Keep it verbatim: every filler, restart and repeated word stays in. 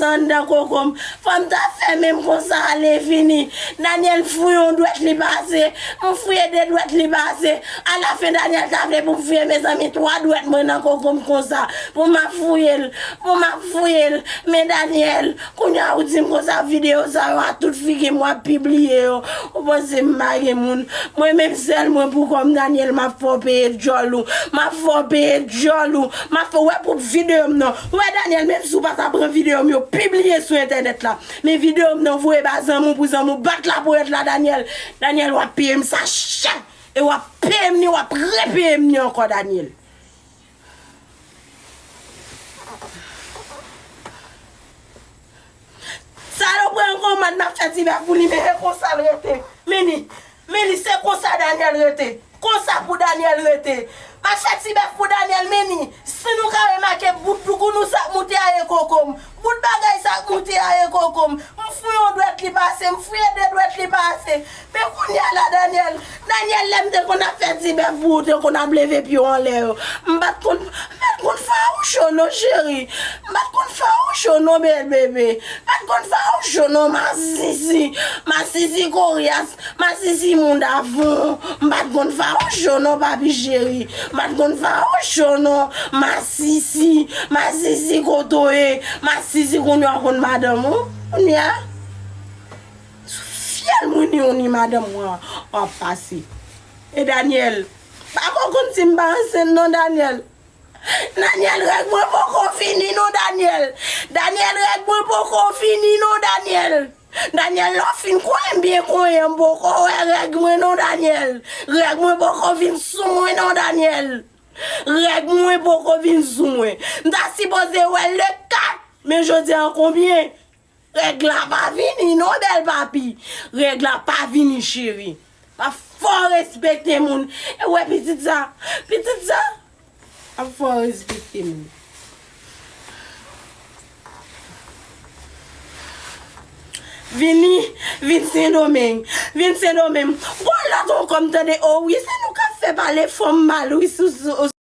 anndan koko m. Fò m ta fèmen m konsa ale vini. Daniel fouye yon dwèt li pase. M fouye de dwèt li pase. Alafen Daniel ta vle pou m fouye mezanmi twa dwèt mwen nan koko m konsa. Pou m ap fouye l. Pou m ap fouye l. Men Daniel, kounye a ou di m konsa videyo sa yo a tout figi m w ap pibliye yo. Ou panse m pa gen moun? Mwen menm sèl mwen pou kò m Daniel m ap fè w peye djòl ou. M ap fè w peye djòl ou. M ap fè w wè pou videyo m nan. Ou wè Daniel, menm si w pa ta pran videyo m yo pibliye sou entènèt la. Men videyo m nan voye ba zanmi w pou zanmi w bat laponyèt la Daniel. Daniel w ap peye m sa chè. E w ap peye m ni, w ap repeye m ni ankò Daniel. Sa yo pran kòmand n ap fè ti bèf pou li, men e konsa l rete. Men li, men li, se konsa Daniel rete. Konsa pou Daniel rete. M ap fè ti bèf pou Daniel, men li. Si nou ka remake bout doukounous ap moute a ye koko m. Bout bagay sa ap moute a ye koko m. M fouye yon dwèt li pase, m fouye de dwèt li pase. Men kounye a la, Daniel, Daniel, lè m te konn ap fè ti bèf pou ou, te konn ap leve pye w anlè yo. M pa t konn, m pa t konn fè w cho non, cheri. M pa t konn fè w cho non, bèl bebe. M pa t konn fè w cho non, masisi. Masisi koryas, masisi mouda fon. M pa t konn fè w cho non, papi cheri. M pa t konn fè w cho non, masisi. Masisi kotoye. Masisi kounye a w konn madanm ou. Kounye a. Sou fyèl mwen ni yon ni madanm mwen w ap pase. E Daniel, pa ko konn si m pa ansent non, Daniel. Daniel, règ mwen poko fini non, Daniel. Daniel, règ mwen poko fini non, Daniel. Daniel, lè w fin konyen m byen konyen, m poko wè règ mwen non, Daniel. Règ mwen poko vin sou mwen non, Daniel. Règ mwen poko vin sou mwen. M ta sipoze wè le kat, men jodi a an konbyen? Règ la pa vini non, bèl papi. Règ la pa vini, cheri. M ap fè w respekte moun. E w wè pitit sa? Pitit sa? M ap fè w respekte moun. Vini, vin Sendomeng. Vin Sendomeng. Gon lòt ankò m tande, o wi, se nou k ap fè pale fanm mal, wi, sou, sou,